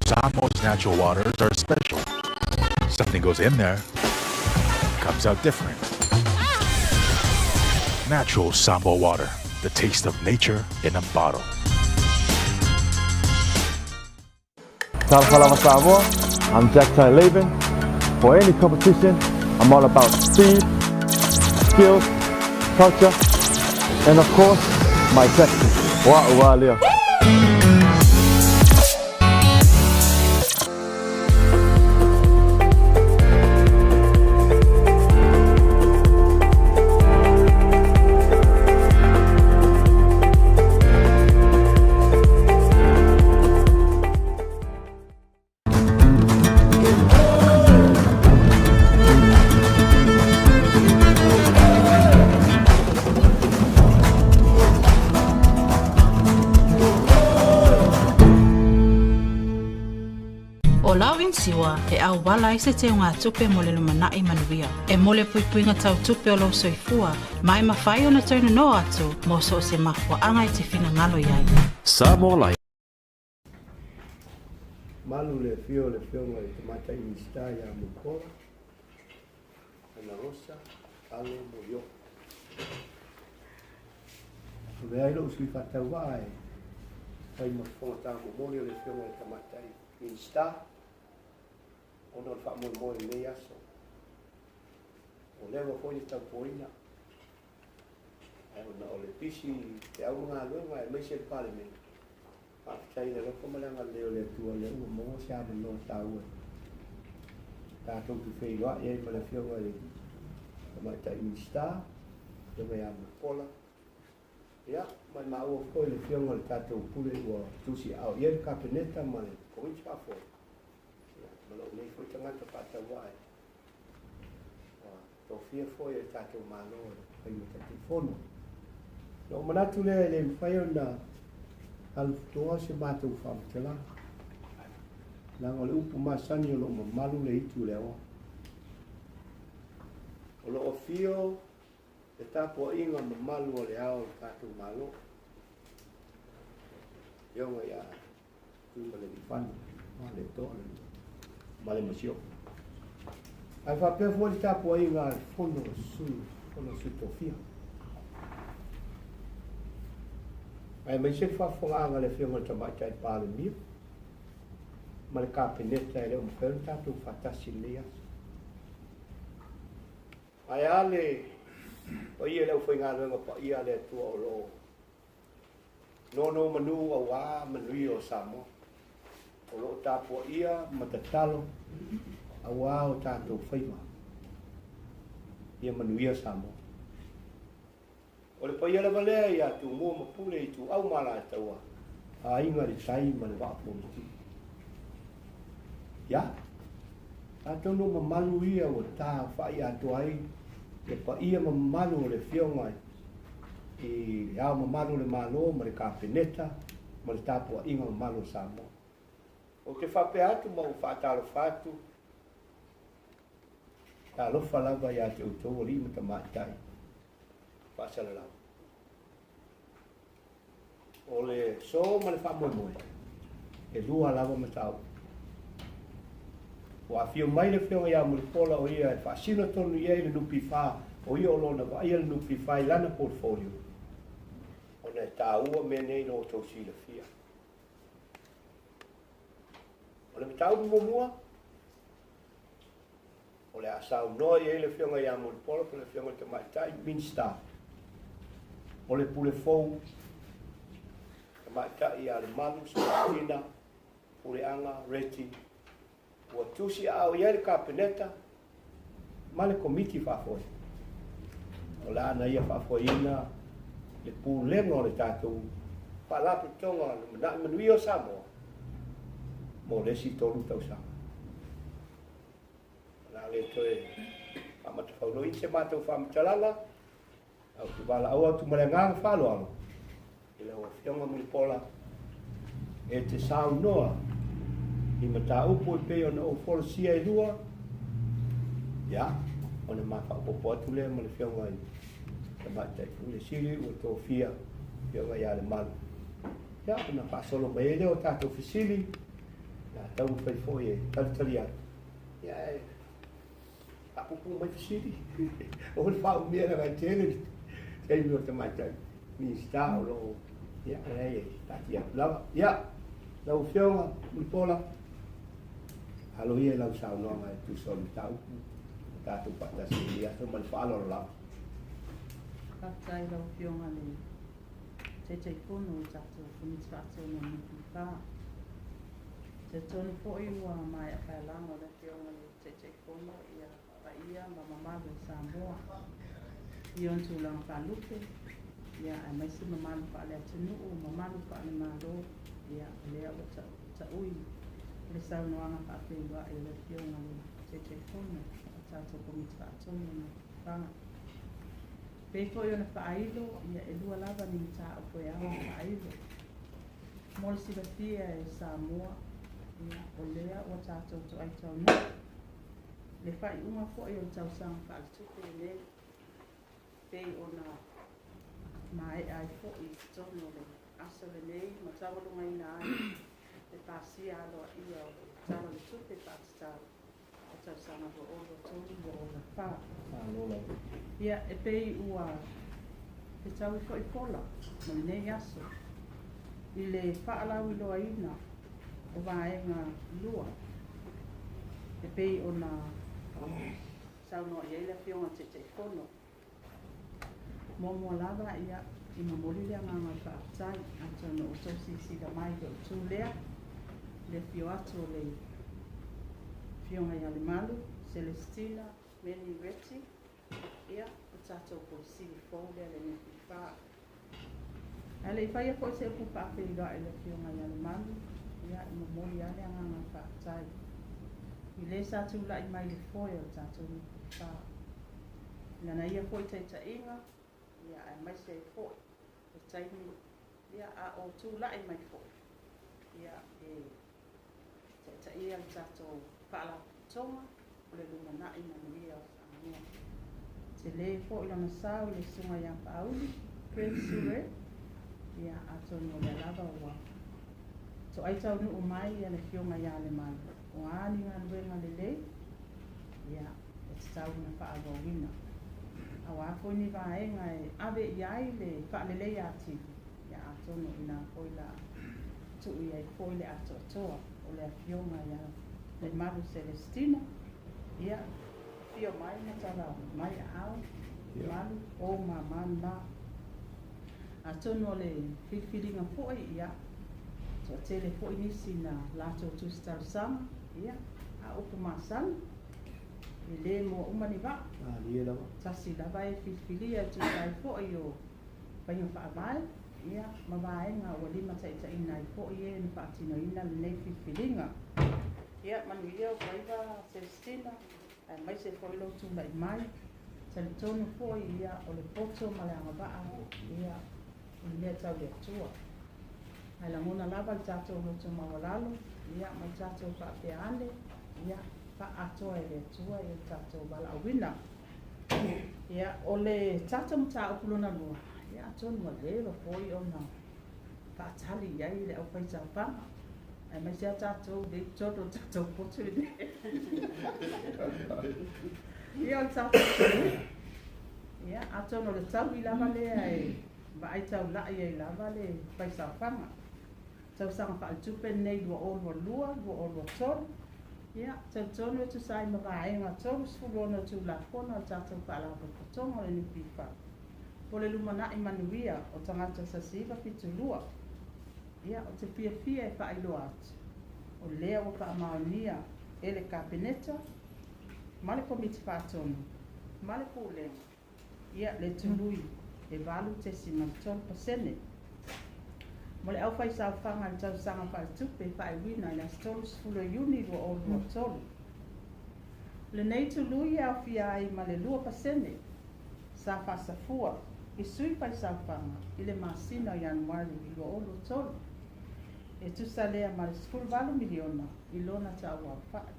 Samoa's natural waters are special. Something goes in there, comes out different. Natural Samoa water, the taste of nature in a bottle. Talofa lava Samoa, I'm Jack Tai Laban. For any competition, I'm all about speed, skills, culture, and of course, my tactics. Wa ua lea. ʻO lau inisiua e ʻauwala ai se teugatupe mo le lumanai manuia. E mo le puipuiga tau tupe o lou soifua, ma e mafai ona toe nonoa atu mo so o se mafuaaga e te finagalo i ai. Samoa Life. Malu le afio o le Afioga i le Tamaitai Minisita ia Mulipola Ana Rosa Alo Molioo. Avea ai lou sui faatauvaa e fai ma fofoga momoli o le Afioga i le Tamaitai Minisita ona o le faamoemoe i lenei aso. Ua leva foi le tautoina ae ona o le pisi i feau ma galuega aemaise le Palemene. Faafetai i le alofa ma le agalelei o le Atua lea ua maua se avanoa taua tatou te feiloai ai ma le Afioga i le Tamaitai Minisita, Afioga ia Mulipola, ia, ma e maua foi le Afioga i le tatou Pule ua tusiaao i ai le Kapeneta ma le Komiti Faafoe, ia, ma lou nei foi tagata faatauvaa e ua tofia foi e le tatou Malo e fai ma Taitaifono. Ona ou manatu lea e le mafai ona alutoa se matou faamatalaga, leaga o le upu masani o lo o mamalu le itu i le aoa. O lo o afio le tapuaiga mamalu a le Ao o le tatou Malo, Afioga ia Tuimalealiifano Vaaletoa le ma le Masiofo. Ae faapea foi le tapuaiga a le Fono a Sui, Fono a Sui Tofia. Aemaise le faafofogaaga a le Afioga i le Tamaitai Palemia ma le Kapeneta e le o mafai ona tatou faatasi i lenei aso. Ae a le paia i le aufaigaluega paia a le Atua o lo o nonomanu aua manuia o Samoa, o lo o tapuaia ma tatalo aua o tatou faiva ia manuia Samoa. O le paia lava lea ia Tumua ma Pule Ituau ma Alataua, Aiga i le Tai ma le Vaa Polokiki. Ia, atonu o mamalu ia ua taaofai atoa ai le paia ma mamalu o le Afioga i Le Ao Mamalu o le Malo ma le Kapeneta ma le tapuaiga mamalu a Samoa. Ou te faapea atu ma ou faatalofa atu, talofa lava ia te outou alii ma tamaitai faasalalau. O le so ma le faamoemoe, e lua lava mataupu. Ua afio mai le Afioga ia Mulipola o ia e faasino tonu i ai le NPF, o ia o lo o na vaaia le NPF i lana portfolio, ona e taua mea nei i lo outou silafia. O le mataupu muamua, O le a saunoa i ai le Afioga ia Mulipola po o le Afioga i le Tamaitai Minisita o le Pule Fou, Tamaitai ia Lemalu Seletina Puleaga Reti, ua tusiaao i ai le Kapeneta ma le Komiti Faafoe. O le a na ia faafoeina le pulega o le tatou Faalapotopotoga Lumanai Manuia o Samoa mo le isi 3 tausaga. O le a le toe faamatafauloina se matou faamatalaga, ae ou te valaau atu ma le agaga faaaloalo i lau Afioga Mulipola e te saunoa i mataupu e pei ona ou folasia e lua, ia, ona ma faaopoopo atu lea ma le Afioga i Tamaitai Pule Sili ua tofia Afioga ia Lemalu. Ia, ona faasolo mai ai lea o tatou fesili. A taumafai foi e talitali atu, ia ae faapuupuu mai fesili. Aua le faaumia leaga e tele le taimi o le Tamaitai Minisita o lo o, ia, leai e taatia atu lava. Ia, lau Afioga Mulipola, alo ia i lau saunoaga e tusa o le mataupu ua tatou faatasi i lenei aso ma le faaaloalo lava. Faafetai i lau Afioga i le Taitaifono o le tatou Komiti Faatonu o le NPF. E talitonu foi ua maea paelago e le Afioga i le Taitaifono ia paia ma mamalu o Samoa i ona tulaga faalupe, ia aemaise mamalu faale-atunuu, mamalu faale-Malo, ia o lea ua taui le saunoaga faafeiloai a le Afioga i le Taitaifono o le tatou Komiti Faatonu o le NPF. E pei foi ona faailo, ia e lua lava ni mataupu e ao ona faailo. Mo le silafia e Samoa, ia, o lea ua tatou toai taunuu le faaiuga foi o le tausaga faaletupe lenei, pei ona maea ai foi i totonu o le aso lenei ma taualugaina ai le pasia aloaia o le Tala o le Tupe Faatatau o tausaga 2023/2024. Ia, e pei ua fetaui foi pola mo lenei aso i le faalauiloaina o vaega 2 e pei ona saunoa i ai le Afioga i le Taitaifono. Muamua lava, ia, e momoli le agaga o le faafetai, atonu ua outou silasila mai i lou tu lea, le afio atu o le Afioga ia Lemalu Celestina Meni Reti, ia, o le tatou Pule Sili fou lea a le NPF. Ae le i faia foi se upu faafeiloai i le Afioga ia Lemalu, ia, e momoli lava le agaga o le faafetai i le sa tulai mai i le foe o le tatou NPF. I lana ia foi taitaiga, ia, aemaise ai foi le taimi, ia, a o tulai mai foi, ia, e taitaia le tatou Faalapotopotoga o le lumanai manuia o Samoa. Tele foi lona sao i le Susuga ia Paauli Prince Sure, ia, atonu o lea lava ua toai taunuu mai le Afioga ia Lemalu, o a ni galuega lelei, ia, e tatau ona faaauauina. Aua foi ni vaega e ave i ai le faaleleia atili, ia, atonu o i ina foi la tuu i ai foi le atoatoa o le Afioga ia Lemalu Celestina, ia, afio mai ma tala mai aao, Lemalu, o mama lena. Atonu o le filifiliga foi, ia, toatele foi nisi na latou tusi talosaga, ia, a upu masani, e le moa uma ni vaa. Tasi lava e filifilia e tusa ai foi o faiga faavae, ia, ma vaega ua limataitaiina ai foi e na faatinoina lenei filifiliga. Ia, manuia ou faiva Celestina, aemaise foi lou tulai mai. Talitonu foi, ia, o le poto ma le agavaa, ia, o le mea tau le Atua. Ae lagona lava le tatou loto maualalo, ia, ma le tatou faapea ane, ia, faaatoa e le Atua ia le tatou valaauina. Ia, o le tatou mataupu lona lua, ia, atonu ua leva foi ona faatali i ai le aufaisaofaga, aemaise lava tatou i totonu o le tatou potu lenei. Ia, o le tatou tului. Ia, atonu o le taui lava lea e vaai taulai ai lava le faisaofaga. Tausaga faaletupe lenei 2022/2023, ia, talitonu e tusa ai ma vaega 36 o Tulafono a le tatou Faalapotopotoga o le NPF, po o le lumanai manuia o tagata 1972. Ia, ou te fiafia e faailoa atu, o lea ua faamaonia e le Kapeneta ma le Komiti Faatonu ma le Pulega, ia, le tului e 8.3% mo le aufaisaofaga i le tausaga faaletupe faaiuina i le aso 30 o Iuni 2023. O lenei tului e aofia ai ma le 2% sa faasafua i sui faisaofaga i le masina o Ianuari 2023, e tusa lea ma le 18 miliona i lona tauaofai.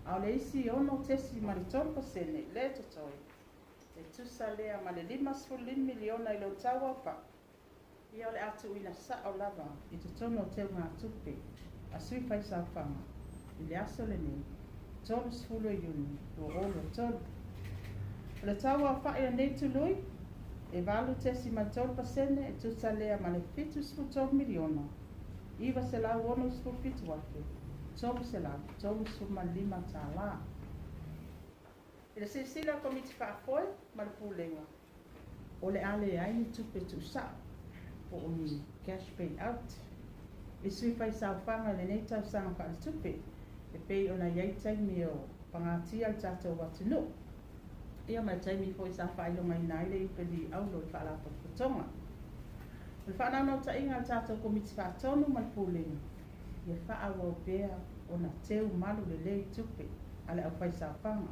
A o le isi 6.3% le totoe, e tusa lea ma le 55 miliona i lona tauaofai, ia o le a tuuina sao lava i totonu o teugatupe a sui faisaofaga i le aso lenei 30 o Iuni 2023. O le tau aofa'i o nei tului e 8.3% e tusa lea ma le $73 miliona $967,335 tālā. I le silasila a le Komiti Faafoe ma le Pulega, o le a leai ni tupe tuusa'o po o ni cash payout i sui faisaofaga i lenei tausaga faaletupe e pei ona i ai taimi o pagatia le tatou atunuu, ia ma le taimi foi sa faailogaina ai le Iupeli Auro i le Faalapotopotoga. O le faanaunautaiga a le tatou Komiti Faatonu ma le Pulega, ia faaauau pea ona teu malu lelei tupe a le aufaisaofaga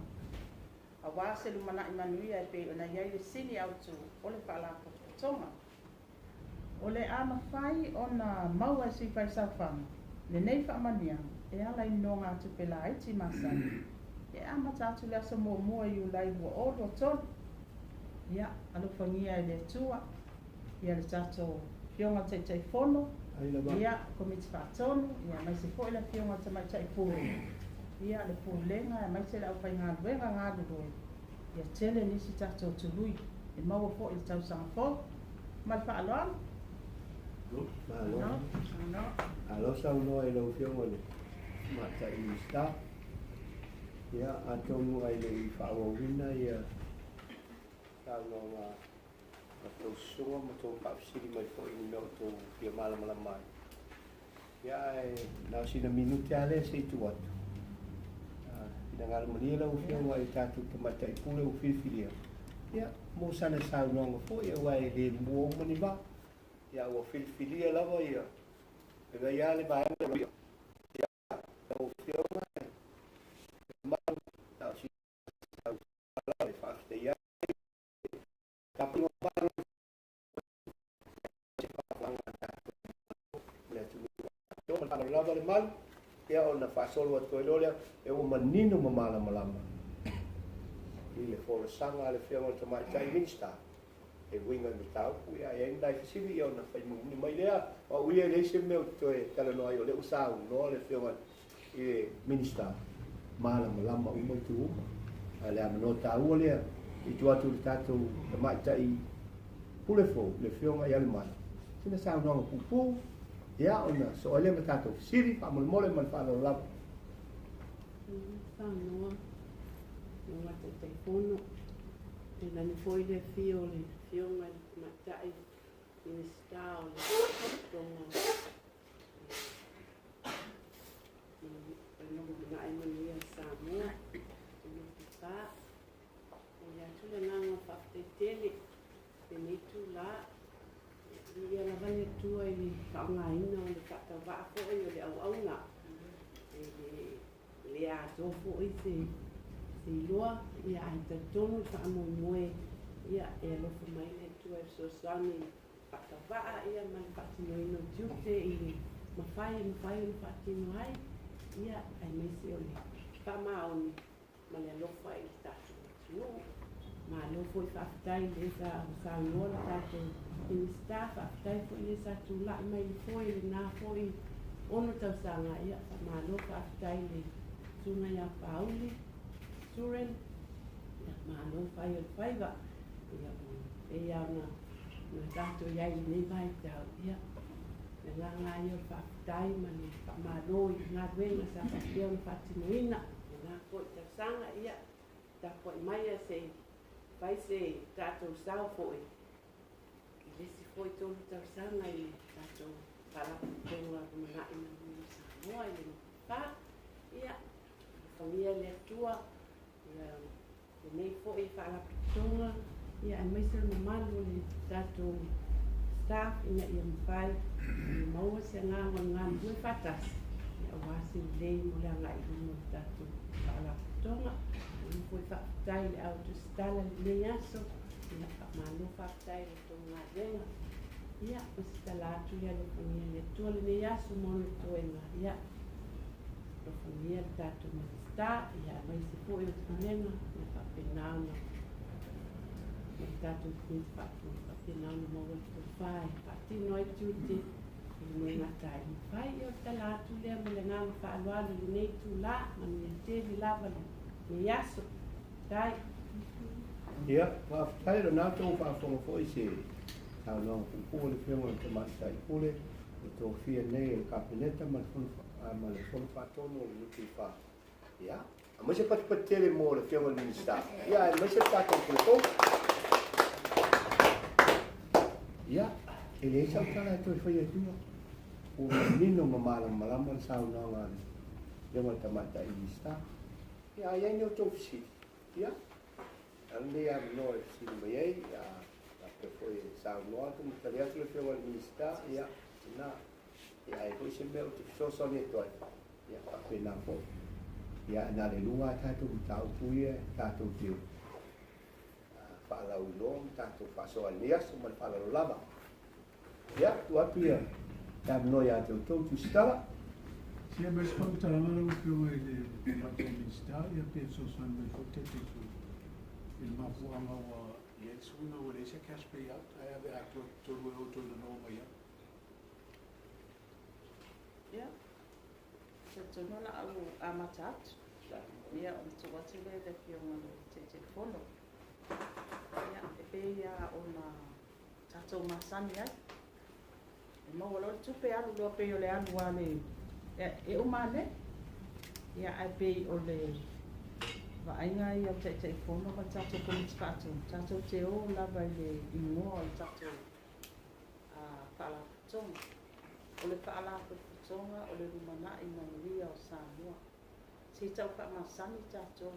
aua se lumanai manuia e pei ona i ai le sini autu o le Faalapotopotoga. O le a mafai ona maua e sui faisaofaga lenei faamanuiaga e ala i nonogatupe laiti masani e amata atu i le aso 1 o Iulai 2023. Ia alofagia e le Atua ia le tatou Afioga i le Taitaifono, ia Komiti Faatonu, ia aemaise foi le Afioga i le Tamaitai Pule, ia le Pulega aemaise le aufaigaluega galulue, ia tele nisi tatou tului e maua foi i le tausaga fou. Ma le faaaloalo. Malo. Malo saunoa i lau Afioga i le Tamaitai Minisita. Ia, atonu ai le i faaauauina ia saunoaga a tou susuga ma tou faafesili mai foi i ni mea o tou fia malamalama ai. Ia, ae na o sina minute lava lea se i tuu atu. Finagalo malie lau Afioga i le tatou Tamaitai Pule ua filifilia, ia, mo sana saunoaga foi, aua e le mua uma ni vaa. Ia, ua filifilia lava ia, e mai lava le vaega ia, lau Afioga, e malu, na o sina saunoaga e faafetaia ai tapuaiga mamalu se faafofoga a tatou le atunuu atoa. Ma le faaaloalo lava le malu, ia ona faasolo atu ai loa lea, e ua manino ma malamalama i le folasaga a le Afioga i le Tamaitai Minisita e uiga i mataupu. Ia, e i ai ni nai fesili, ia ona fai mulimuli mai lea. O au ia e leai se mea ou te toe talanoa ai, o lea ua saunoa le Afioga i le Minisita, malamalama uma itu uma. A o le avanoa taua lea i tua atu i le tatou Tamaitai Pule fou, le Afioga ia Lemalu, sina saunoaga puupuu, ia ona soo ai lea ma tatou fesili faamolemole ma le faaaloalo lava. Saunoa lau Taitaifono, e lani foi le afio o le Afioga i le Tamaitai Minisita o le Faalapotopotoga o le Lumanai Manuia o Samoa, le NPF. Momoli atu le agaga o le faafetai tele i lenei itula. Viia lava le Atua i le faaaogaina o le faatauvaa foi o le auauna. E le atoa foi se iloa, ia ae talitonu le faamoemoe, ia e alofa mai le Atua e fesoasoani i le faatauvaa ia ma le faatinoina o tiute i le mafai e mafai ona faatino ai, ia aemaise o le faamaoni ma le alofa i le tatou atunuu. Malo foi faafetai i le sa saunoa le tatou Minisita, faafetai foi i le sa tulai mai le foe i lena foi 6 tausaga, ia faamalo faafetai i le susuga ia Pauli Suren, ia malo fai o le faiva, ia e pei lava ona tatou i ai i lenei vaitau, ia le agaga lava ia o le faafetai ma le faamalo i galuega sa faapea ona faatinoina lena foi tausaga, ia tapuai mai se i fai se tatou sao foi i le isi foi 3 tausaga i le tatou Faalapotopotoga Lumanai Manuia o Samoa i le NPF. Ia, alofagia e le Atua ia lenei foi Faalapotopotoga, ia aemaise le mamalu o le tatou staff ina ia mafai ona maua se agaga o le galulue faatasi, ia aua se lelei mo le agai i luma o le tatou Faalapotopotoga. Malo foi faafetai i le au tusitala i lenei aso, ia faamalo faafetai i la outou galuega. Ia, o se tala atu ia alofagia e le Atua lenei aso ma ona toega, ia alofagia le tatou Minisita, ia aemaise foi o le Pulega, ia faapena ona ma le tatou Komiti Faatonu, faapena ona maua le tofa e faatino ai tiute E le gata ai mafai, ia o le tala atu lea ma le agaga faaaloalo i lenei itulā. Manuia tele lava lenei aso. Faafetai. Ia, faafetai o lena tou faafofoga foi i se saunoaga puupuu a le Afioga i le Tamaitai Pule ua tofia nei e le Kapeneta ma le Fono, ma le Fono Faatonu o le NPF. Ia, aumai se patupatu tele mo le Afioga i le Minisita. Ia, aemaise le tatou Pule fou. Ia, e leai sau tala e toe faia i tua. Ua manino ma malamalama le saunoaga a le Afioga i le Tamaitai Minisita. Ia, a i ai ni outou fesili, ia, a lenei avanoa e fesili mai ai, ia, faapea foi e saunoa atu ma tali atu le Afioga i le Minisita, ia, lena. Ia, a i ai foi se mea ou te fesoasoani atu ai, ia, faapena foi. Ia, na o le luga lava tatou mataupu ia tatou te faalauiloa ma tatou faasoa i lenei aso ma le faaaloalo lava. Ia, tuu atu ia le avanoa ia te outou tusitala. Sia mai se faamatalaga lau Afioga i le Tamaitai Minisita, ia pe fesoasoani mai foi le Taitaifono i le mafuaaga ua i ai le suiga ua leai se cash payout ae ave atoa i totonu e outou ina no mai ai. Ia, talitonu o le a ou amata atu. Ia, ona tuu atu lea i le Afioga i le Taitaifono. Ia, e pei lava ona tatou masani ai, e maua loa le tupe alu loa pei o le alu a le e uma ane. Ia, ae pei o le vaaiga ia o le Taitaifono ma le tatou Komiti Faatonu, tatou te o lava i le igoa o le tatou Faalapotopotoga. O le Faalapotopotoga o le Lumanai Manuia o Samoa. Se i tau faamasani tatou.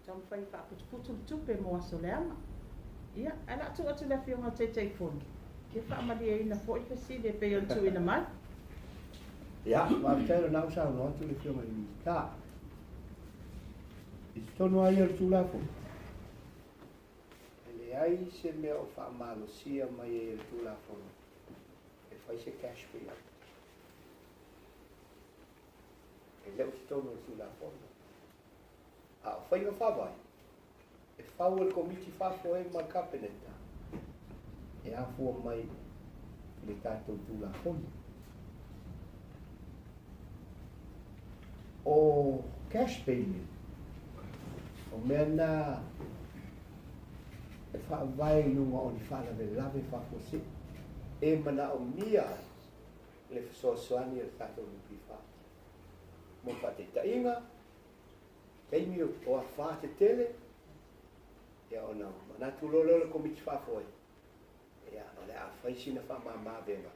Taumafai e faaputuputu le tupe mo aso leaga. Ia, ae o le a tuu atu i le Afioga i le Taitaifono, ia faamalieina foi le fesili e pei ona tuuina mai. Ia, faafetai o lena ua saunoa atu le Afioga i le Minisita. I totonu lava ia o le Tulafono, E leai se mea o faamalosia mai ai e le Tulafono e fai se cash payout. E le o totonu o le Tulafono. A o faiga faavae, e fau e le Komiti Faafoe ma le Kapeneta e afua mai i le tatou Tulafono. O cash payment, o mea na e faavae i luga o ni faalavelave faafuasei e manaomia ai le fesoasoani a le tatou NPF. Mo le faataitaiga, taimi o afa tetele, ia ona manatu loa lea o le Komiti Faafoe, ia o le a fai sina faamama-avega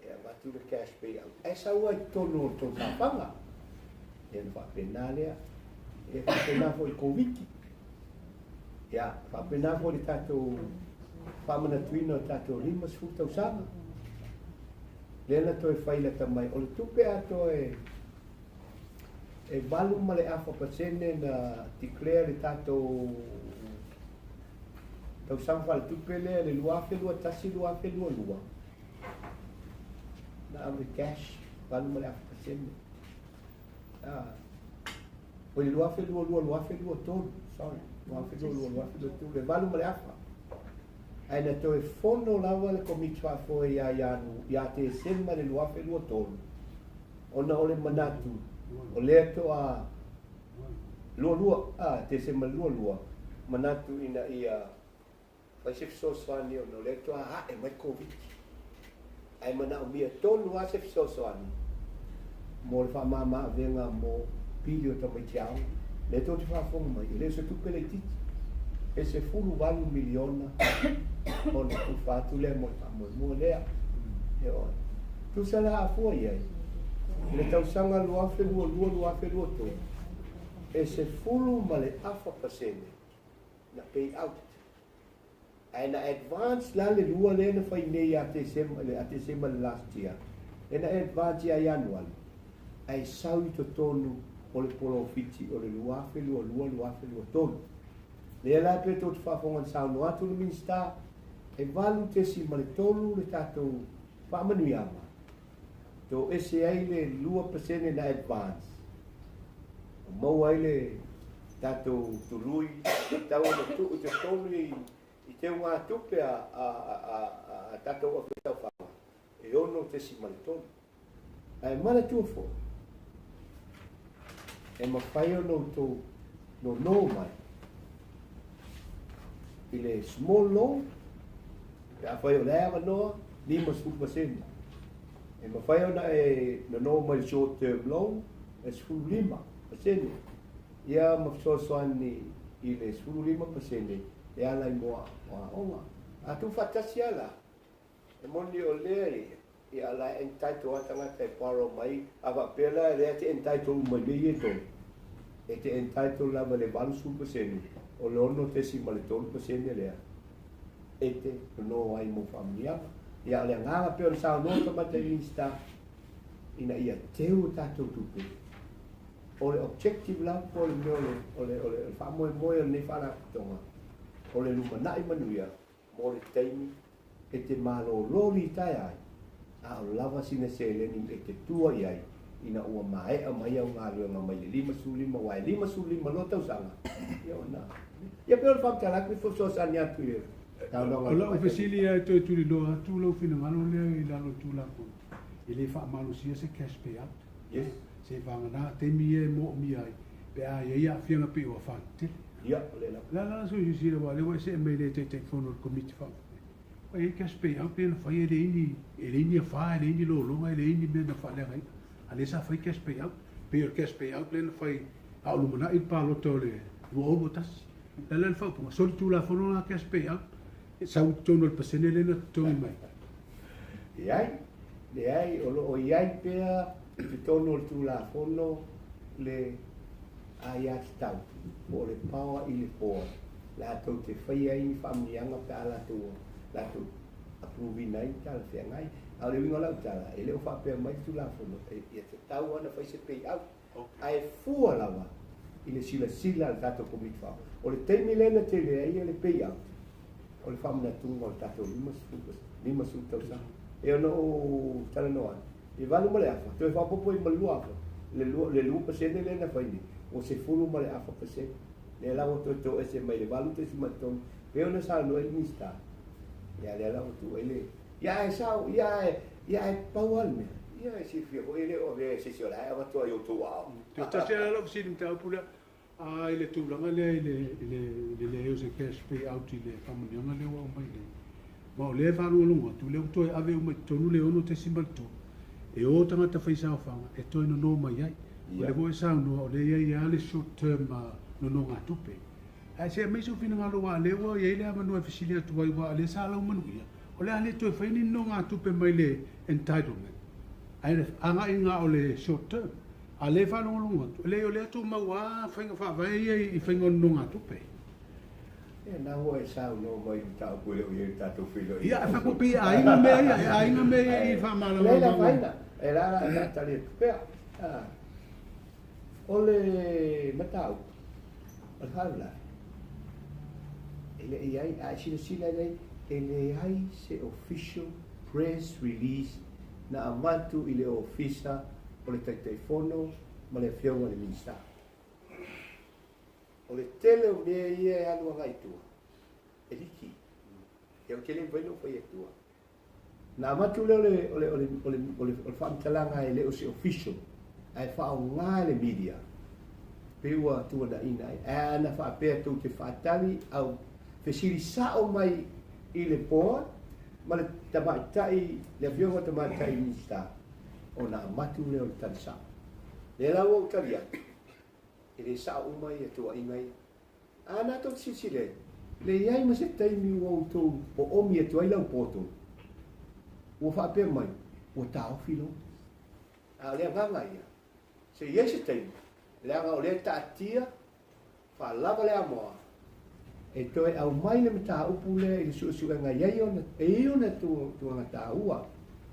e avatu le cash payout ae sau ai totonu o le tou saofaga. Ia ona faapena lea. E faapena foi i le Koviti. Ia, faapena foi le tatou faamanatuina o tatou 50 tausaga. Lea na toe fai lata mai, o le tupe atoa e e 8.5% na declare le tatou tausaga faaletupe lea le 2021/2022. Na ave cash 8.5%. Ah, o le 2022, 2023, sorry, 2022, 2023, le 8.5. Ae na toe fono lava le Komiti Faafoe ia Ianu, ia Tesema le 2023, ona o le manatu, o lea toa 22, ah, Tesema 22, manatu ina ia Fai se fesoasoani ona o lea toa ae mai Koviti. Ae manaomia tonu lava se fesoasoani mo le faamama avega mo pili o tamaiti aoga. Lea tou te faafofoga mai, e le o se tupe laitiiti. E 18 miliona ona tufa atu lea mo le faamoemoe lea. E oe. Tusa la a fua i ai, i le tausaga 2022/2023, e 10.5% na pay out. Ae na advance la le lua lea na fai nei ia Tesema, le, a Tesema le last year, lea na advance ia Ianuali, ae sau i totonu o le polofiti o le 2022/2023. Lea la pe tou te faafofoga na saunoa atu le Minisita, e 8.3 le tatou faamanuiaga, toese ai le 2% na advance, ua maua ai le tatou tului tatau ona tuu i totonu i, i teugatupe a, a, a, a, a tatou ofisa taufaga, e 6. 6.3. Ae manatua foi, e mafai ona outou nono mai i le small loan pe afai o lea e avanoa 50%. E mafai ona e nono mai i le short term loan e 15% ia ma fesoasoani i le 15% e ala i mo aoga. A tuufaatasi lava la, E moni o lea ia, ia la e entitle lava tagata e borrow mai, a faapea la lea e te entitle uma i mea ia e tolu, e te entitle lava i le 80% o le 6.3% lea e te nono ai mo faamanuiaga. Ia o le agaga pei ona saunoa le Tamaitai Minisita ina ia teu a tatou tupe, o le objective lava po o le mea o le, o le, o le faamoemoe o lenei Faalapotopotoga, o le lumanai manuia mo le taimi e te malolo litaea ai, a o lava sina seleni e te tua i ai ina ua maea mai au galuega mai le 55, aua e 55 loa tausaga, ia ona, ia pei o le faamatala atu e fesoasoani atu i le saunoaga a O le lau Tamaitai fesili Minisita. ia e toe tuliloa atu lou finagalo lea i lalo o le Tulafono, e le faamalosia se cash payout. Yes. Seivagana taimi ia e moomia ai pe a i ai aafiaga pei o afa tetele. Ia, o lea lava. O le a la sou silasila aua o lea ua e see mai i le Taitaifono o le Komiti Faafoe, ua i ai cash payout lea na fai e leai ni, e leai ni afa, e leai ni lologa, e leai ni mea na faaleagaina. A o lea sa fai cash payout. Pei o le cash payout lea na fai a o lumanai le palota o le 2021. O le a la le faaupuga, solitulafono la cash payout, e sau i totonu o le pasene lea na totogi mai. Leai, leai, o lo o i ai pea i totonu o le Tulafono le aiatatau po o le power i le Board latou te faia ai ni faamanuiaga pe a latou latou approve ina ai ni talafeagai. A o le uiga o lau tala, e le o faapea mai le Tulafono e ia tatau lava ona fai se payout, ae fua lava i le silasila a le tatou Komiti Faafoe. O le taimi lea na tele ai le payout, o le faamanatuga o le tatou 50 tausaga. E ono ou talanoa atu, i 8 ma le afa, toe faaopoopo i ma le 2,000, le 2% lea na fai nei, ua 10.5%. Lea la ua toe toese mai le 8.3, pei ona saunoa ai le Minisita, ia lea la ua tuu ai le... Ia ae sao, ia ae, ia ae pau lava le mea, ia e silafia foi e le o avea e se isi o la e avatu lava i outou aao. Toe tasi lava lau fesili mataupu lea, a i le tulaga lea i le i le i le leai o se cash payout i le faamanuiaga lea ua aumai nei, ma o lea e faalogologo atu, o lea ua toe ave uma i totonu le 6.3 e o tagata faisaofaga e toe nono mai ai. O lea foi e saunoa o lea e i ai lava le short term nonogatupe. Ae se aumai sou finagalo aua o lea ua i ai le avanoa e fesili atu ai aua o lea sa laumanuia, o le a le toe fai ni nonogatupe mai le entitlement ae agai na o le short term. A o lea e faalogologo atu, e leai o lea e tumau lava faiga faavae ia i faiga o nonogatupe. Ia, na ua e saunoa mai i le mataupu e le o i ai le tatou feiloaiga. Ia, ae faaku pei e aiga mea ia, e aiga mea ia i Leai la faamalamalamaga. afaina, e la la e tali atu pea. O le mataupu, o le faalavelave, e le i ai, a e silasila i ai, e leai se official press release na avatu i le ofisa o le Taitaifono ma le Afioga i le Minisita. O le tele o mea ia e alu agai i tua, e liki. Ia ou te le mafai ona ou fai atua. Na avatu lea o le, o le, o le, o le, o le, o le faamatalaga e le o se official, ae faaaoga e le media, pei ua tuanaina ai. Ae ana faapea tou te faatali au fesili sao mai i le board ma le tamaitai, le Afioga Tamaitai Minisita, ona avatu lea o le tali sao. Lea la ua ou tali atu, e le sao uma ia tuuaiga ia. A na tou te silasila i ai, leai ma se taimi ua outou oomi atu ai lau poto, ua faapea mai, ua taofi loan. A o le agaga ia, se i ai se taimi, leaga o lea e taatia faalava le amoa, e toe aumai le mataupu lea i le suesuega e i ai ona, e i ai ona tulaga taua,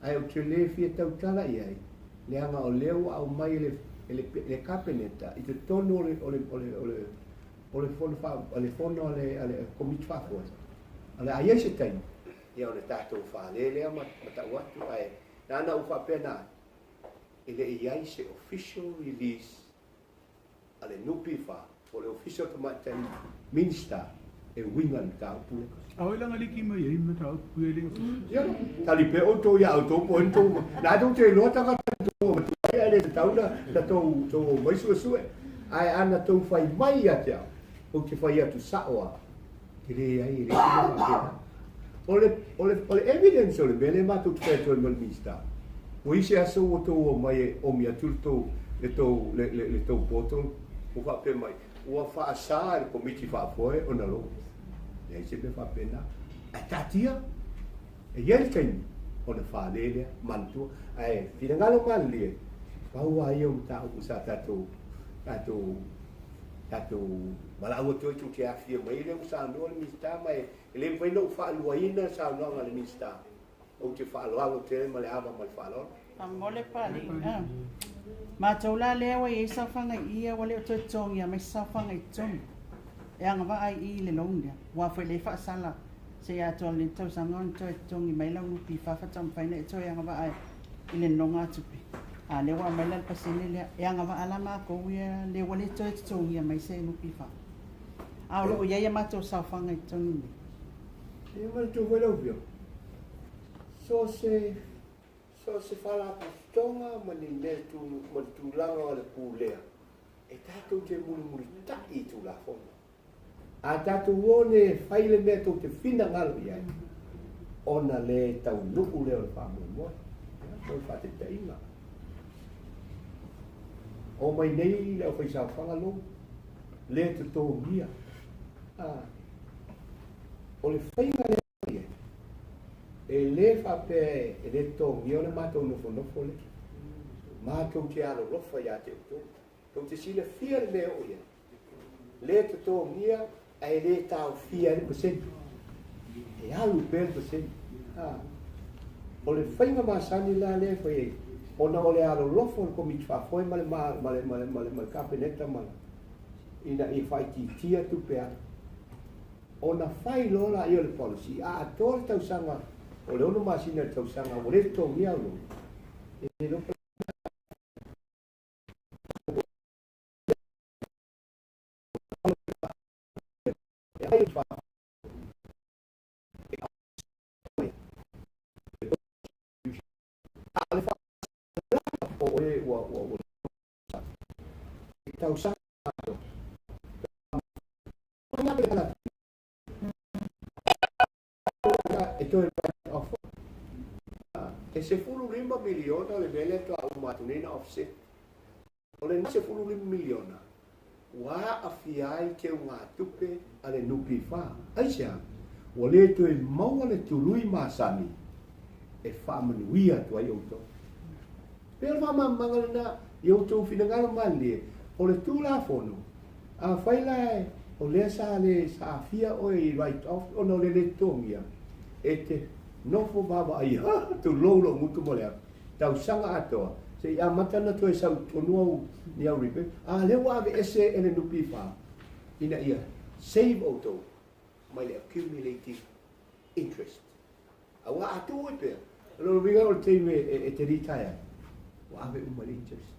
ae ou te le fia tautala i ai, leaga o lea ua aumai e le, e le, le Kapeneta i totonu o le, o le, o le, o le, o le fono faa, o le fono a le, a le Komiti Faafoe. O le a i ai se taimi, ia ona tatou fale lea ma, ma tau atu, ae na ona ou faapena atu, e le i ai se official release a le NPF po o le Ofisa o Tamaitai Minisita e uiga i le mataupu lea. A o ai la na liki mai ai mataupu e le o Ia, tali pea outou iā outou po o ai na tou, na tou te iloa tagata na tou avatua ai, ae le tatau na, na tou, tou omai suesue. Ae a na tou fai mai ia te au, ou te fai atu sao lava, e leai, e leai se mea faapena. O le, o le, o le evidence o le mea lea matou te fai atu ai ma le Minisita, ua i ai se aso ua tou omai e omi atu le tou, le tou, le, le, le tou portal, ua faapea mai, Ua faasa e le Komiti Faafoe ona logo. Leai se mea faapena. Ae taatia, e i ai le taimi ona fale lea, manatua. Ae finagalo malilie, pau lava ia o mataupu sa tatou, tatou, tatou valaau atu ai tou te afifio mai lea ua saunoa le Minisita ma e le mafai ona ou faaluaina le saunoaga a le Minisita. Ou te faaaloalo tele ma le ava ma le faaaloalo. Faamolemole Papalii, a. Matou la lea ua i ai saofaga i i, a ua le o toe totogia mai se saofaga i totonu e agavaa ai i i le loan lea. Aua foi lea e faasala seia atoa lenei tausaga ona toe totogi mai lau NPF faatoa mafai ona e toe agavaa i le nonogatupe. A lea ua aumai la le pasene lea, e agavaa la matou ia lea ua le toe totogia mai se NPF. A o lo o i ai a matou saofaga i totonu nei. Ia manatua foi lau Afioga, so o se, so o se faalapotopotoga ma ni mea tu, ma le tulaga o le pulea, e tatou te mulimulitai i Tulafono. A tatou o nei e fai le mea tou te finagalo i ai, ona le taunuu lea o le faamoemoe. Ia, mo le faataitaiga, omai nei le aufaisaofaga lou, le totogia. A. O le faiga lea e fai ai, e le faapea e le totogia le matou nofonofo lea. Matou te alolofa ia te outou. Tou te silafia le mea e oo i ai. Le totogia ae le taofia ai le pasene. E alu pea le pasene. O le faiga masani la lea e fai ai, ona o le alolofa o le Komiti Faafoe ma le, ma le, ma le, ma le, ma le Kapeneta ma le, ina ia faaitiitia tupe alu. Ona fai loa laia o le policy, a atoa le tausaga, o le 6 masina i le tausaga ua le totogia au loan, e le iloa pe a le o oe ua ua ua tausaga e toe write off. E 15 miliona le mea lea faatoa uma atu nei na offset. O lena 15 miliona ua aafia ai teugatupe a le NPF. Aisea? Ua le toe maua le tului masani e faamanuia atu ai outou. Pei o le faamalamalamaga lena i outou finagalo malilie, o le Tulafono, afai la o lea sa le aafia oe i write off ona o le le totogia, e te nofo vaavaai, ha, tulou lou gutu ma le atu, tausaga atoa, se i amata ona toe sau i totonu au ni au repayment, a lea ua aveese e le NPF ina ia save outou mai le accumulative interest. Aua a tuu ai pea, o lona uiga o le taimi e te retire ai, ua ave uma i le interest.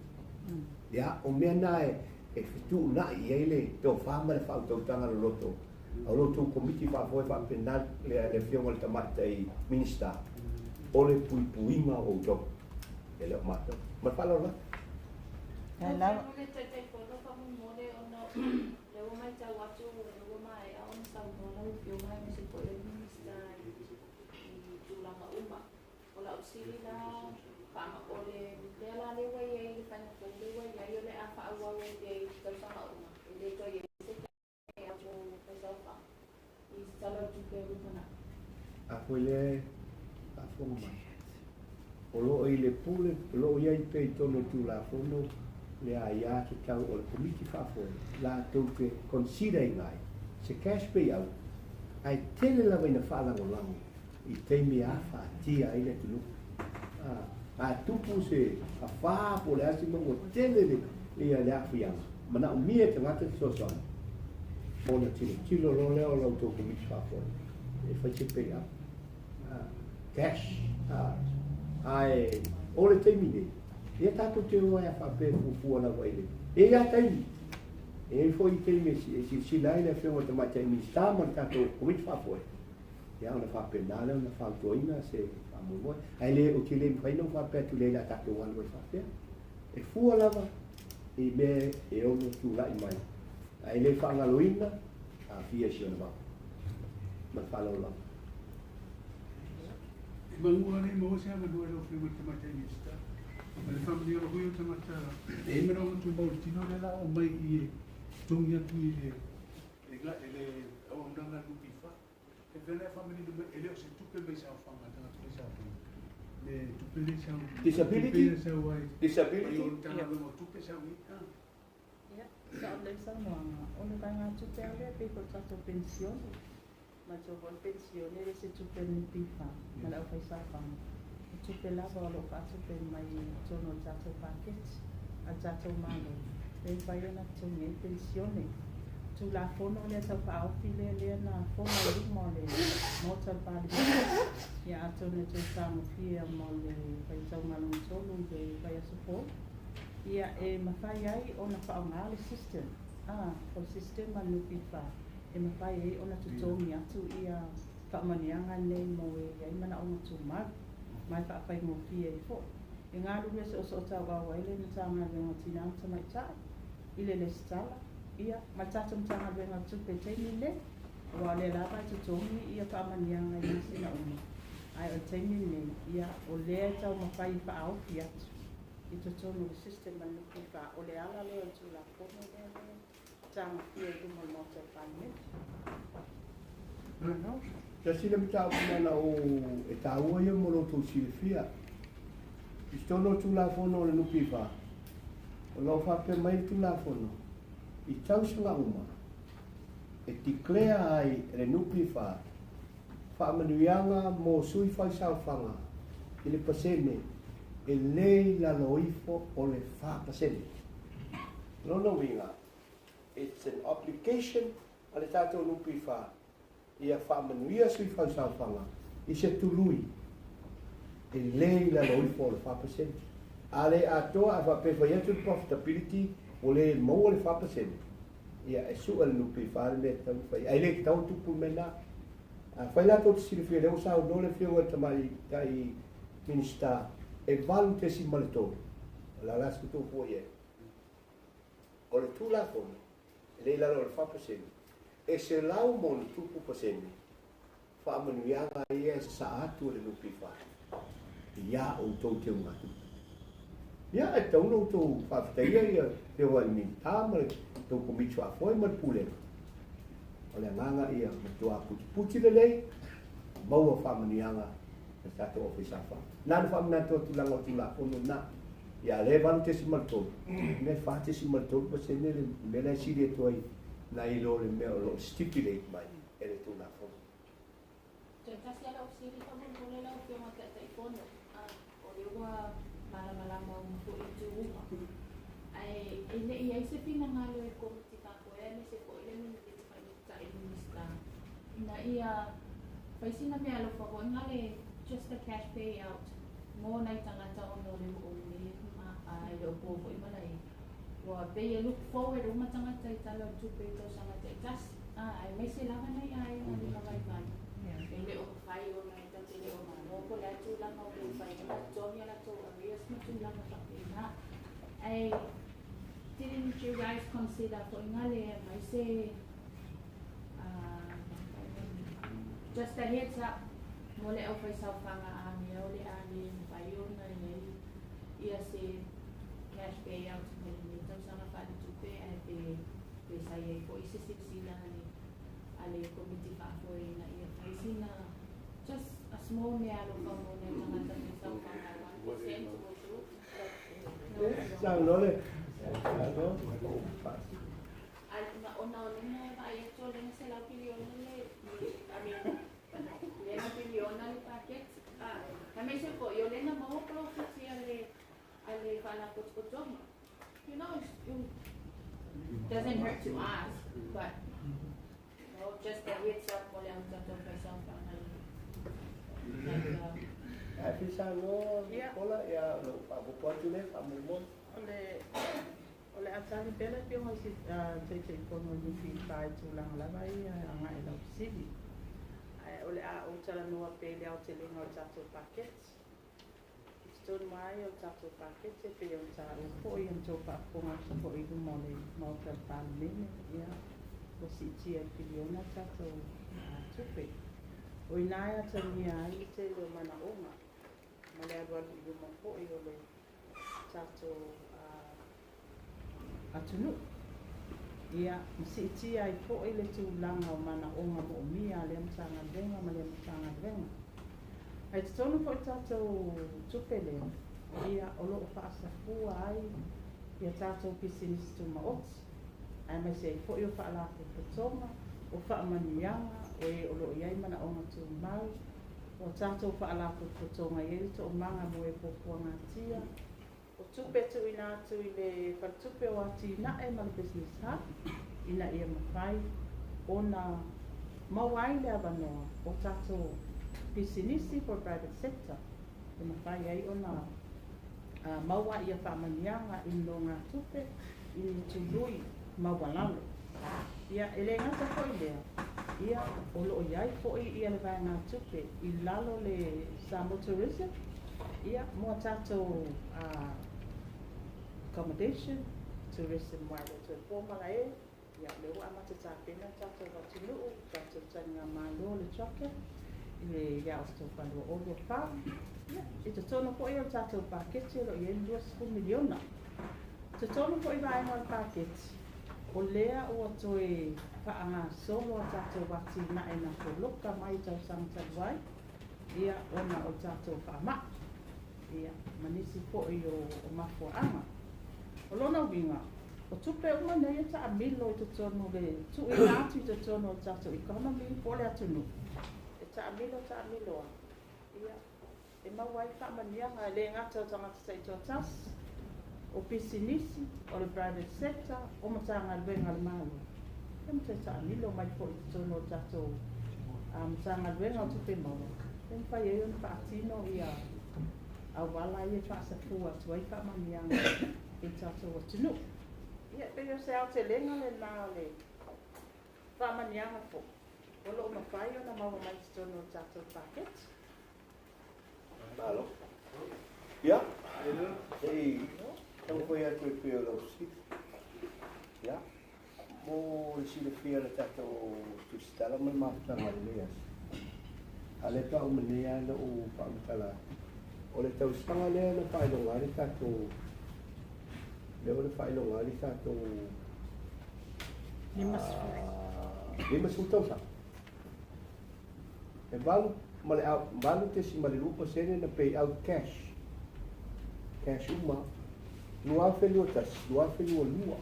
Ia, o mea na e fetuunai i ai le tofa ma le faautautaga loloto a lo outou komiti faafoe faapena le Afioga i le Tamaitai Minisita, o le puipuiga o outou, e le o matou. Ma le faaaloalo lava. Lau lava. Le Taitaifono faamolemole ona lea ua matau atu lea ua maea ona saunoa lau Afioga aemaise foi o le Minisita i tulaga uma. O lau sili la o le mea la lea ua i ai le faiga fou lea ua i ai o le a faaauau ai pea i tausaga uma e le toe i ai se atu faisaofaga i se Tala o le Tupe o lumanai. A foi lea e faafofoga mai, o lo o i le pule, o lo o i ai pea i totonu o le Tulafono le aia tatau o le Komiti Faafoe latou te consider ina ai se cash payout, ae tele lava ina faalagolago i taimi e afatia ai le atunuu. A tupu se afa po o le a se mea ua tele le le aafiaga, manaomia e tagata le fesoasoani, ona tilotilo loa lea o la outou Komiti Faafoe e fai se payout cash. Ae o le taimi nei, ia tatou te o ai a faapea e fuafua lava i le... E i ai lava taimi, e i ai foi taimi e silasila ai le Afioga i le Tamaitai Minisita ma le tatou Komiti Faafoe. Ia ona faapena lea ona fautuaina se faamoemoe. Ae le, ou te le mafai ona ou faapea atu leai o le a tatou alu ai faapea. E fua lava i mea e ono tulai mai, ae le faagaloina aafia i si ona vao. Ma le faaaloalo lava. E maua lava le maua se avanoa i lau Afioga i le Tamaitai Minisita ma le faamanuiaga foi o tagata e i ai manaoga tumau i le tino lea o le a oo mai i i e totogi atu i le auaunaga a le NPF. E pei ona e faamanino mai, e le o se tupe mai saofaga a tagata faisaofaga, le tupe lea e sau, Disability? tupe ia e sau ai, Disability? mai o le Matagaluega o Tupe sau i ai. Ia, sao lelei saunoaga, o le vaegatupe lava lea pei foi o le tatou penisione. Manatua foi le penisione e le se tupe a le NPF ma le aufaisaofaga, o tupe lava o lo o faatupe mai i totonu o le tatou paketi a le tatou Malo, lea e mafai ona totogi ai penisione. Tulafono lea Tau Faaofi lea lea na fono i luma o le Maota o le Palemene, ia atonu e toe fagofie mo le faitauga lona tolu i le vaiaso fou, ia e mafai ai ona faaaoga le system, a, o le system a le NPF e mafai ai ona totogi atu ia faamanuiaga nei mo e i ai manaoga tumau, ma e faafaigofie ai foi. E galulue soosootauau ai le Matagaluega o Tina ma Tamaitai i le lesitala, ia, ma le tatou Matagaluega o Tupe i le taimi lenei, aua o lea lava e totogi ia faamanuiaga i masina uma, ae o le taimi lenei, ia, o lea e taumafai e faaofi atu i totonu o le system a le NPF, o le ala lea o le Tulafono lea e tagofia i luma o le Maota o le Palemene. Malo. Tasi le mataupu na ona ou e taua ia mo lo outou silafia. I totonu o le Tulafono o le NPF, o lo o faapea mai le Tulafono, i tausaga uma e declare ai e le NPF faamanuiaga mo sui faisaofaga i le pasene e le i lalo ifo o le 4%. Lona uiga, it's an obligation a le tatou NPF ia faamanuia sui faisaofaga i se tului e le i lalo ifo o le 4%. A le atoa, a faapea e fai atu le profitability ua le maua le 4%, ia e sue le NPF le mea e tatau ona fai. Ae le tatau ona tupu le mea lena. Afai la tou te silafia o lea ua saunoa le Afioga i le Tamaitai Minisita e 8.3, o le a la se tou fua i ai? O le Tulafono e le i lalo o le 4%, e 100+% faamanuiaga ia e sasaa atu e le NPF ia outou teugatupe. Ia, e tatau ona outou faafetaia ia Afioga i le Minisita ma le tou Komiti Faafoe ma le Pulega. O le agaga ia matua putiputi lelei, maua faamanuiaga a le tatou Ofisa Faa. Na ona faamanatu atu leaga o Tulafono na. Ia lea e 8.3, mea 4.3% le mea la e sili atu ai nai lo le mea o lo o stipulate mai e le Tulafono. Toe tasi lava lau fesili faamolemole lau Afioga i le Taitaifono. O lea ua malamalama uma foi i itu uma. Ae e le i i ai se finagalo e le Komiti Faafoe aemaise foi le Tamaitai Minisita ina ia fai sina meaalofa foi na le just a cash payout mo nai tagata ona o le oo nei e le o po foi malae. Ua pei e look forward uma tagata i Tala o le Tupe i tausaga taitasi, aemaise lava nai aiga limavaivai. E le o mafai ona e tatou te le o malo po o le a tulaga o le mafai ona totogi a latou arrears ma tulaga faapena. Ae didn't you guys consider foi na le aumai se just a heads up mo le aufaisaofaga amia o le a le mafai ona i ai ia se cash payout mo lenei tausaga faaletupe ae pe pe sa i ai foi se silasila a le Komiti Faafoe ina ia fai sina just a small meaalofa mo nai tagata faisaofaga 1% will do. Saunoa le Ai ona o lena e vaai atu o lena 100 piliona le, I mean, lena piliona le paketi. Ah, aemaise foi o lena maua profit a le faalapotopotoga. It doesn't hurt to ask, but just a heads up mo le au tatou faisaofaga like Ae fi saunoa Ia. Nicola, ia lou faaopoopo atu lea faamolemole. O le atali pea le Afioga i se Taitaifono i NPF i tulaga lava ia agai i lau fesili. Ae o le a ou talanoa pea i le aotelega o le tatou paketi. I totonu lava ia o le tatou paketi e pei ona taua foi e na outou faafofoga atu foi i luma o le Maota o le Palemene, ia, ua siitia i le piliona le tatou tupe. O i ina e atagia ai le tele o manaoga ma le alualu i luma foi o le tatou atunuu. Ia, ma siitia ai foi le tulaga o manaoga moomia a lea Matagaluega ma lea Matagaluega. Ae totonu foi le tatou tupe lea, ia, o lo o faasafua ai ia tatou pisinisi tumaoti, aemaise ai foi o faalapotopotoga, o faamanuiaga, o e o lo o i ai manaoga tumau, o tatou faalapotopotoga e i ai le toomaga mo e puapuagatia, o tupe tuuina atu i le Faletupe o Atinae ma le Business Hub ina ia mafai ona maua ai le avanoa o tatou pisinisi po o le private sector e mafai ai ona maua ia faamanuiaga i nonogatupe i ni tului maualalo. Ia, e le gata foi i lea, ia, o lo o i ai foi ia le vaegatupe i lalo le Samoa Tourism, ia, mo a tatou accommodation, tourism aua e le o toe po malae, ia, o lea ua amata tapena le tatou atunuu, tatou taligamalo le CHOGM i le ia Oketopa 2024. Ia, i totonu foi o le tatou paketi o lo o i ai le $20 miliona. I totonu foi vaega o le paketi, o lea ua toe faagasolo a tatou atinae na poloka mai i tausaga talu ai, ia, ona o le tatou faamai, ia, ma nisi foi o mafuaaga. O lona uiga, o tupe uma nei e taamilo i totonu le tuuina atu i totonu o le tatou economy po o le atunuu, e taamilo taamilo lava, ia, e maua ai faamanuiaga e le gata o tagata taitoatasi, o pisinisi, o le private sector, o Matagaluega a le Malo, ia ma toe taamilo mai foi i totonu o le tatou Matagaluega o Tupe Maua, e mafai ai ona faatino ia auala ia e faasafua atu ai faamanuiaga i le tatou atunuu. Ia, e pei o se aotelega lena o le faamanuiaga foi o lo o mafai ona maua mai i totonu o le tatou paketi. Malo. Ia, se i taumafai atu e pei o lau fesili. Ia, mo le silafia e le tatou tusitala ma le mafutaga i lenei aso, a o lea faatoa uma nei lava ona ou faamatala atu, o le tausaga lea na faailoga ai le tatou, lea na faailoga ai le tatou 50 tausaga. E valu ma le 8.2% na pay out cash, cash uma, 2021, 2022.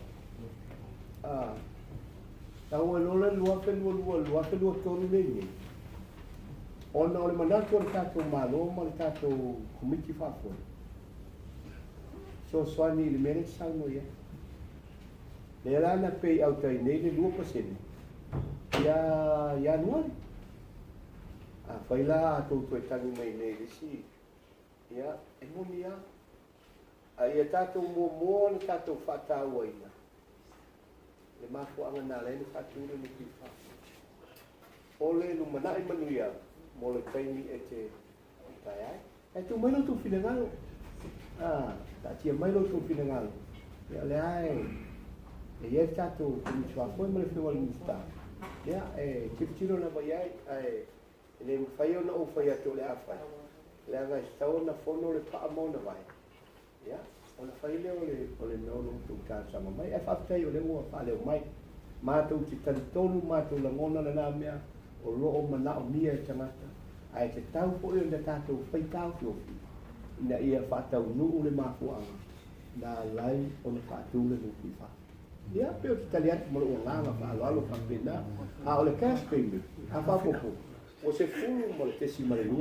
Ah, tau ai loa le 2022, 2023 nei nei, ona o le manatu o le tatou Malo ma le tatou Komiti Faafoe, fesoasoani i le mea lea e te saunoa i ai. Lea la na pay out ai nei le 2% ia Ianuari. Afai la a tou toe tagi mai nei i le isi, ia, e moni lava. A ia tatou muamua ona tatou faatauaina le mafuaaga na ala ai ona faatu le NPF. O le lumanai manuia mo le taimi e te tae ai. Ae tuu mai lo outou finagalo, taatia mai lo outou finagalo, ia o lea e i ai le tatou Komiti Faafoe ma le Afioga i le Minisita, ia e tilotilo lava i ai, ae e le mafai ona ou fai atu o le a fai, leaga e tatau ona fono le paa ma ona vae, ia, ona fai lea o le o le mea o lo outou talosaga mai. Ae faafetai o lea ua faaleo mai. Matou te talitonu, matou lagona lena mea o lo o manaomia e tagata, ae tatau foi ona tatou fai taofiofi ina ia faataunuu le mafuaaga na ala ai ona faatu le NPF. Ia, pei ou te tali atu ma lou agaga faaaloalo faapena. A o le cash payment, a faaopoopo, ua 10.2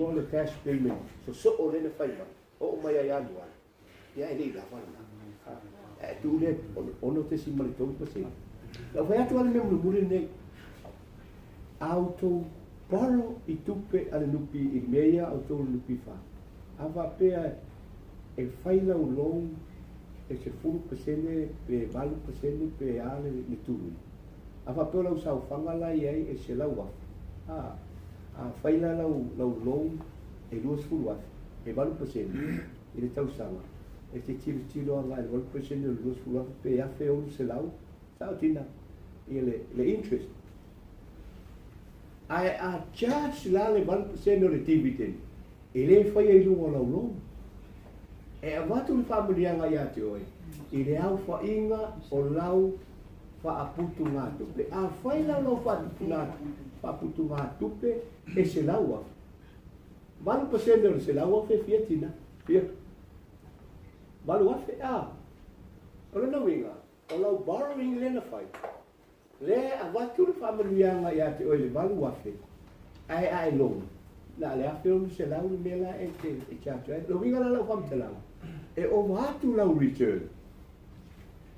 o le cash payment sosoo lea na fai mai, oo mai ia Ianuari, ia e le i lava lena. Ae tuu lea 6.3%. Lau fai atu lava le mea mulimuli lenei, a outou borrow i tupe a le NP, i mea ia a outou le NPF, a faapea e fai lau loan e 10% pe 8% pe a le tului, a faapea o lau saofaga la e i ai e $100,000, a, Afai la lau lau loan e 20,000, e 8% i le tausaga, e te tilotilo agai i le 8% o le 20,000 pe $1,600, sao tina, ia le le interest. Ae a charge la le 8% o le dividend, e le faia i luga o lau loan. E avatu le faamanuiaga ia te oe i le aofaiga o lau faaputugatupe. Afai la o lau faaputugatupe e $100,000, 8% o le $100,000 e fia tina? Fia? $8,000, a? O lona uiga, o lau borrowing lea na fai, lea e avatu le faamanuiaga ia te oe i le $8,000, ae a e loan, na o le $1,600 le mea la e te charge ai. O le uiga la o lau faamatalaga, e ova atu lau return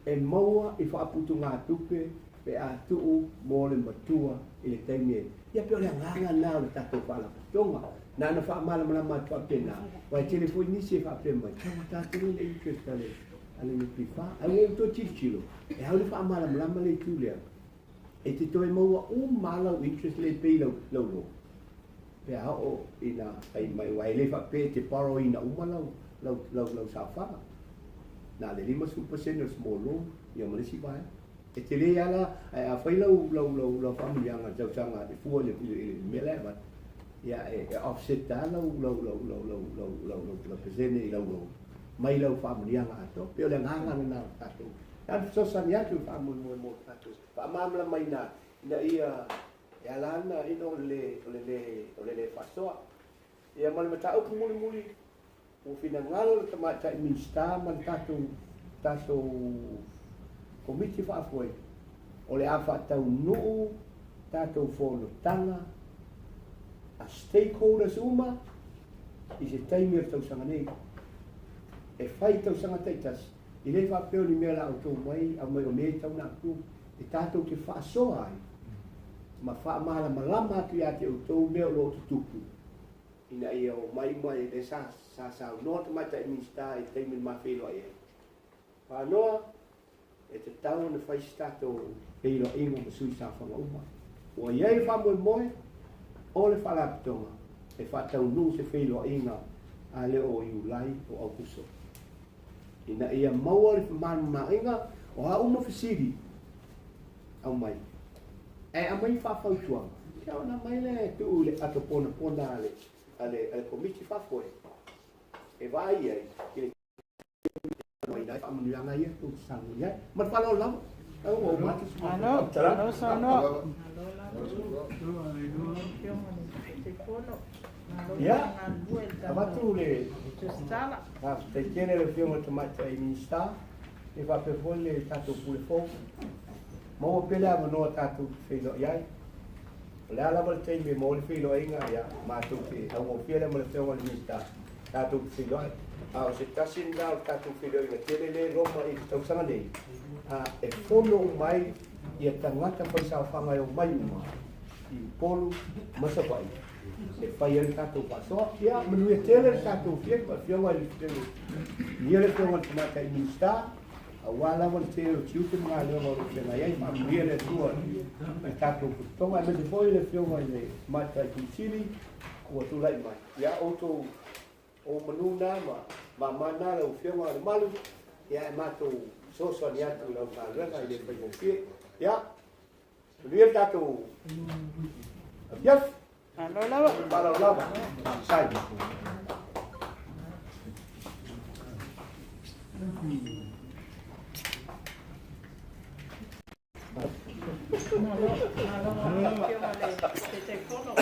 e maua i faaputugatupe pe a tuu mo le matua i le taimi e Ia pei o le agaga lena o le tatou Faalapotopotoga. Na ona faamalamalama atu faapena, aua e tele foi nisi e faapea mai, tau ua tatou le interest a le a le NPF. Ae ua ou toe tilotilo, e ao le faamalamalama le itu lea, e te toe maua uma lava lau interest lea e pay lau lau loan pe a oo ina fai mai, aua e le faapea e te borrow ina uma lau lau lau lau saofaga. Na o le 50% o le small loan ia ma le isi vaega. E tele lava la, ae a fai lau lau lau lau faamanuiaga i le tausaga e fua i le i le mea la e avatu, ia e e offset lava lau lau lau lau lau lau lau lau lau pasene i lau loan mai lau faamanuiaga atoa. Pei o le agaga lena o le tatou. Na ona fesoasoani atu i le faamoemoe mo le tatou faamalamalamaina ina ia e ala ana ina o le o le le o le le faasoa. Ia ma le mataupu mulimuli, ua finagalo le Tamaitai Minisita ma le tatou tatou Komiti Faafoe o le a faataunuu tatou fonotaga a stakeholders uma i se taimi o le tausaga nei. E fai i tausaga taitasi, e le faapea o ni mea la outou mai aumai o mea e tatau ona approve, e tatou te faasoa ai ma faamalamalama atu ia te outou mea o lo o tutupu ina ia omai mai lea sa sa saunoa le Tamaitai Minisita i le taimi na ma feiloai ai. Faanoa, e tatau ona fai se tatou feiloaiga ma sui saofaga uma. Ua i ai le faamoemoe o le Faalapotopotoga e faataunuu se feiloaiga a le o Iulai o Aukuso ina ia maua le faamalamalamaina o a uma fesili aumai. Ae aumai faafautuaga, ia ona aumai lea e tuu i le ato ponapona a le, a le, a le Komiti Faafoe e vaai ai i le mai ai faamanuiaga ia tou te saunoa i ai. Ma le faaaloalo lava. Ua uma atu se matou faamatalaga. Malo saunoa. Ia, avatu le faafetai tele le Afioga i le Tamaitai Minisita, e faapea foi le tatou Pule fou. Maua pea le avanoa tatou te feiloai ai. O le a lava le taimi e maua ai le feiloaiga, ia, matou te augofie lea ma le Afioga i le Minisita, tatou te feiloai. A o se tasi lena o le tatou feiloaiga tele lea e loma i le tausaga nei, a, e fono uma ai ia tagata faisaofaga e omai uma i Upolu ma Savaii e fai ai le tatou faasoa. Ia, manuia tele le tatou afiafi, Afioga i le, manuia le Afioga i le Tamaitai Minisita, aua lava le tele o tiute ma galuega o lo o feagai ai, faamanuia le Atua i le tatou potopotoga, aemaise foi le Afioga i le Tamaitai Pule Sili ua tulai mai. Ia, outou o manu na ma mama na lau Afioga Lemalu, ia e matou fesoasoani atu i lau galuega e le faigofie. Ia, manuia le tatou afiafi. Malo lava. Malo lava. Sai. Malo, malo, Afioga i le Taitaifono.